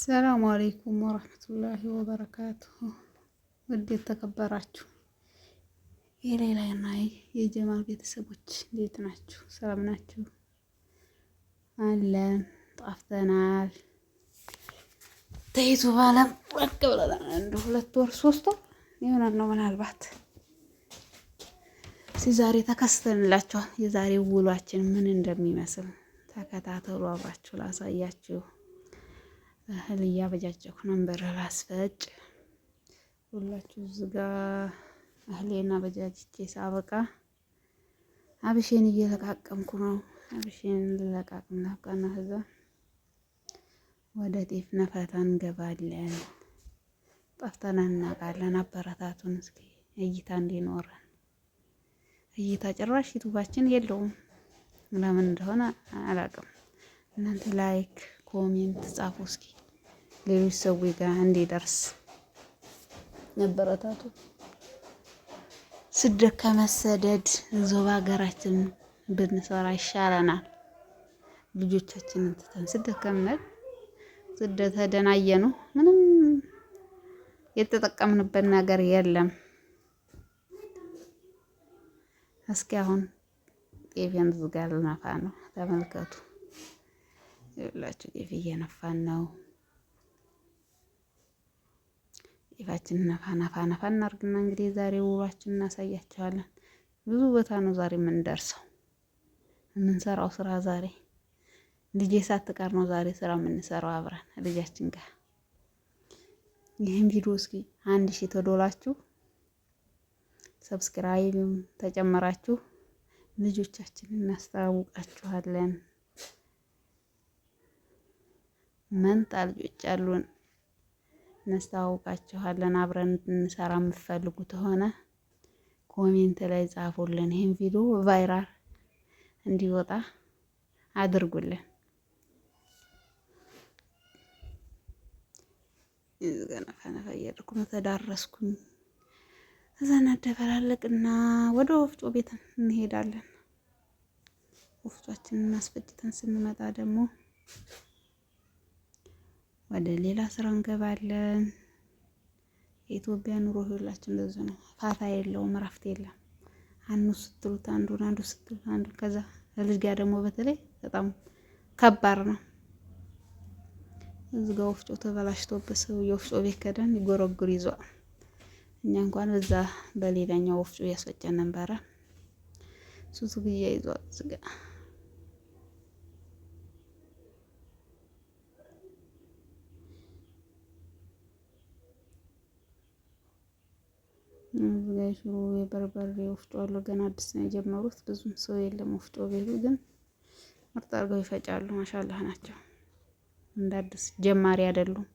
ሰላም አለይኩም ወረህመቱላሂ ወበረካቱሁ። ውድ የተከበራችሁ የሌላና የጀማል ቤተሰቦች እንዴት ናችሁ? ሰላም ናችሁ? አለን ጣፍተናል። ተይቱ ባለም ወቅ ብለናል። አንድ 2 ወር 3 ወር የሆነ ነው ምናልባት ዛሬ ተከስተንላችኋል። የዛሬ ውሏችን ምን እንደሚመስል ተከታተሉ፣ አብራችሁ ላሳያችሁ። እህል እያበጃጀኩ ነበር ላስፈጭ። ሁላችሁ እዚህ ጋ እህሌን አበጃጅቼ ሳበቃ አብሼን እየለቃቀምኩ ነው። አብሼን ልለቃቅም ላብቃና ከዛ ወደ ጤፍ ነፈታ እንገባለን። ጠፍተን እናውቃለን። አበረታቱን እስኪ እይታ እንዲኖረን። እይታ ጭራሽ ዩቱባችን የለውም፣ ለምን እንደሆነ አላውቅም። እናንተ like comment ጻፉ እስኪ ሌሎች ሰዎች ጋር እንዲደርስ ነበረታቱ። ስደት ከመሰደድ እዛው በሀገራችን ብንሰራ ይሻለናል። ልጆቻችንን ትተን ስደት ከምንል ስደት ተደናየኑ ምንም የተጠቀምንበት ነገር የለም። እስኪ አሁን ጤፌን ዝጋ ልነፋ ነው። ተመልከቱ። ይኸውላችሁ ጤፍ እየነፋን ነው። ጤፋችንን ነፋ ነፋ ነፋ እናርግና እንግዲህ ዛሬ ውሏችን እናሳያችኋለን። ብዙ ቦታ ነው ዛሬ የምንደርሰው የምንሰራው ስራ ዛሬ ልጄ ሳትቀር ነው ዛሬ ስራ የምንሰራው አብረን ልጃችን ጋር። ይህን ቪዲዮ እስኪ 1000 ተዶላችሁ subscribe ተጨመራችሁ ልጆቻችንን እናስተዋውቃችኋለን። መንታ ልጆች አሉን፣ እናስተዋውቃችኋለን። አብረን እንድንሰራ የምትፈልጉ ከሆነ comment ላይ ጻፉልን። ይህን ቪዲዮ viral እንዲወጣ አድርጉልን። ነፋ ነፋ እያደረኩ ነው ተዳረስኩኝ። እዛ እናደበላለቅና ወደ ወፍጮ ቤት እንሄዳለን። ወፍጯችንን አስፈጭተን ስንመጣ ደግሞ ወደ ሌላ ስራ እንገባለን። የኢትዮጵያ ኑሮ ሁላችን እንደዚህ ነው። ፋታ የለውም፣ እረፍት የለም። አንዱ ስትሉት አንዱን፣ አንዱ ስትሉት አንዱን። ከዛ ልጅ ጋር ደግሞ በተለይ በጣም ከባድ ነው። እዚህ ጋር ወፍጮ ተበላሽቶበት ሰው የወፍጮ ቤት ከደን ይጎረጉር ይዟል። እኛ እንኳን በዛ በሌላኛው ወፍጮ እያስፈጨን ነበረ። ሱሱ ግያ ይዟል እዚህ ጋር ሽሮ የበርበሬ ወፍጮ አለው። ገና አዲስ ነው የጀመሩት። ብዙም ሰው የለም ወፍጮ ቤቱ ግን ምርጥ አድርገው ይፈጫሉ። ማሻላህ ናቸው። እንደ አዲስ ጀማሪ አይደሉም።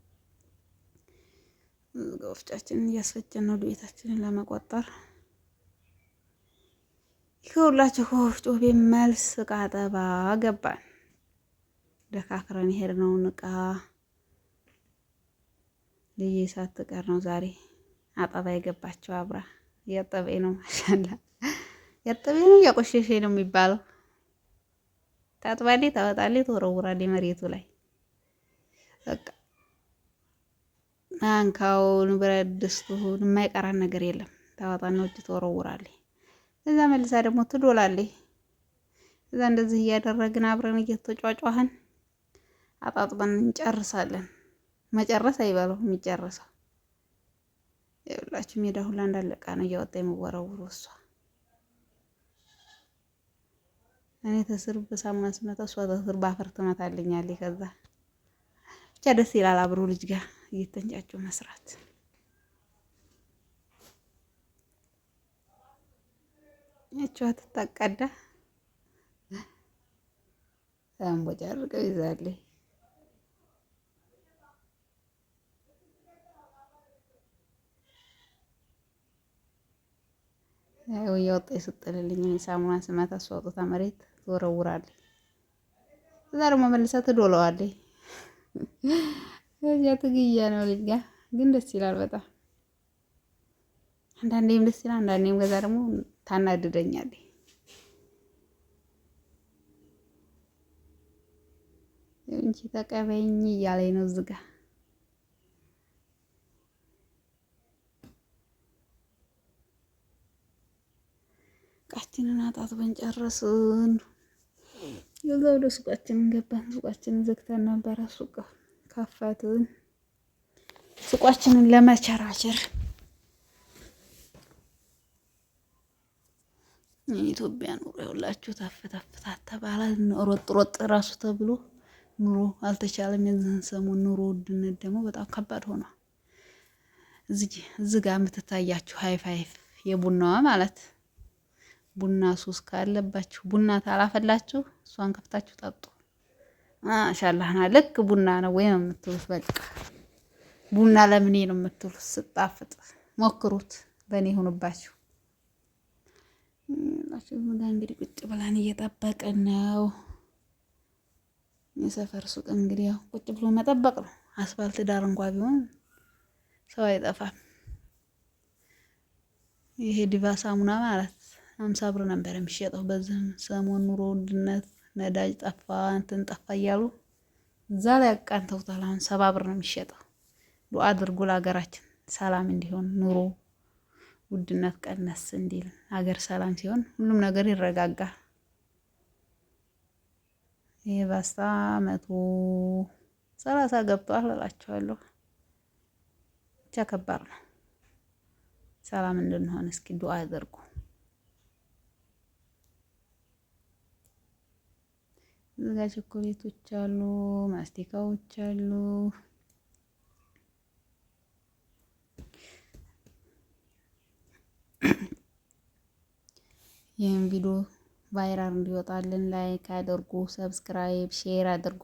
ወፍጫችንን እያስፈጨን ነው ዱቄታችንን ለመቆጠር። ይኸውላችሁ ከወፍጮ ቤት መልስ እቃ አጠባ ገባን። ደካክረን የሄድነውን እቃ ልዬ ሳትቀር ነው ዛሬ አጠባ የገባቸው አብራ እያጠበኝ ነው። ማሻላ እያጠበኝ ነው፣ እያቆሸሸኝ ነው የሚባለው። ታጥባለች፣ ታወጣለች፣ ትወረውራለች መሬቱ ላይ በቃ ማንካውን፣ ብረት ድስቱን የማይቀራን ነገር የለም። ታወጣና ውጭ ትወረውራለች። እዛ መልሳ ደግሞ ትዶላለች። እዛ እንደዚህ እያደረግን አብረን እየተጫጫህን አጣጥበን እንጨርሳለን። መጨረስ አይበለው የሚጨርሰው ይኸውላችሁ ሜዳ ሁላ እንዳለቃ ነው እያወጣ የምወረውሩ እሷ። እኔ ተስር በሳሙና ስመታ እሷ ተስር በአፈር ትመታልኛለች። ከዛ ብቻ ደስ ይላል አብሮ ልጅ ጋር እየተንጫጩ መስራት። ያችዋ ትታቀዳ አንቦጫርቀው ይዛለች። ያው እያወጣ የሰጠልልኝ እኔ ሳሙና ስመታ እሷ አውጥታ መሬት ትወረውራለች። እዛ ደግሞ መልሳ ትዶለዋለች። እዚያ ትግያ ነው ልጅ ጋር ግን ደስ ይላል በጣም አንዳንዴም ደስ ይላል፣ አንዳንዴም ገዛ ደግሞ ታናድደኛለች። እንጂ ተቀበይኝ እያለኝ ነው እዚህ ጋር። ተጣጥበን ጨረስን። ከዛ ወደ ሱቃችንን ገባን። ሱቃችንን ዘግተን ነበረ። ሱቅ ከፈትን። ሱቃችንን ለመቸራቸር የኢትዮጵያ ኑሮ የሁላችሁ ተፍ ተፍ ተባለ። ሮጥ ሮጥ ራሱ ተብሎ ኑሮ አልተቻለም። የዚህን ሰሞን ኑሮ ውድነት ደግሞ በጣም ከባድ ሆኗል። እዚህ ጋር የምትታያችሁ ሀይፍ ሀይፍ የቡናዋ ማለት ቡና ሱስ ካለባችሁ ቡና ታላፈላችሁ እሷን ከፍታችሁ ጠጡ። ማሻአላህ ልክ ቡና ነው ወይ ነው የምትሉት። በቃ ቡና ለምኔ ነው የምትሉት። ስጣፍጥ ሞክሩት፣ በእኔ ሆኑባችሁ። እንግዲህ ቁጭ ብለን እየጠበቅን ነው። የሰፈር ሱቅ እንግዲህ ያው ቁጭ ብሎ መጠበቅ ነው። አስፋልት ዳር እንኳ ቢሆን ሰው አይጠፋም። ይሄ ዲቫ ሳሙና ማለት 50 ብር ነበር የሚሸጠው። በዚህም ሰሞን ኑሮ ውድነት ነዳጅ ጠፋ እንትን ጠፋ እያሉ እዛ ላይ አቃንተውታል። አሁን 70 ብር ነው የሚሸጠው። ዱአ አድርጉ ለሀገራችን ሰላም እንዲሆን ኑሮ ውድነት ቀነስ እንዲል። ሀገር ሰላም ሲሆን ሁሉም ነገር ይረጋጋል። ይሄ ፓስታ 130 ገብቷል እላችኋለሁ። ብቻ ከባድ ነው። ሰላም እንድንሆን እስኪ ዱአ አድርጉ። እዚህ ጋ ቸኮሌቶች አሉ፣ ማስቲካዎች አሉ። ይህን ቪዲዮ viral እንዲወጣልን like አድርጉ፣ subscribe፣ share አድርጉ።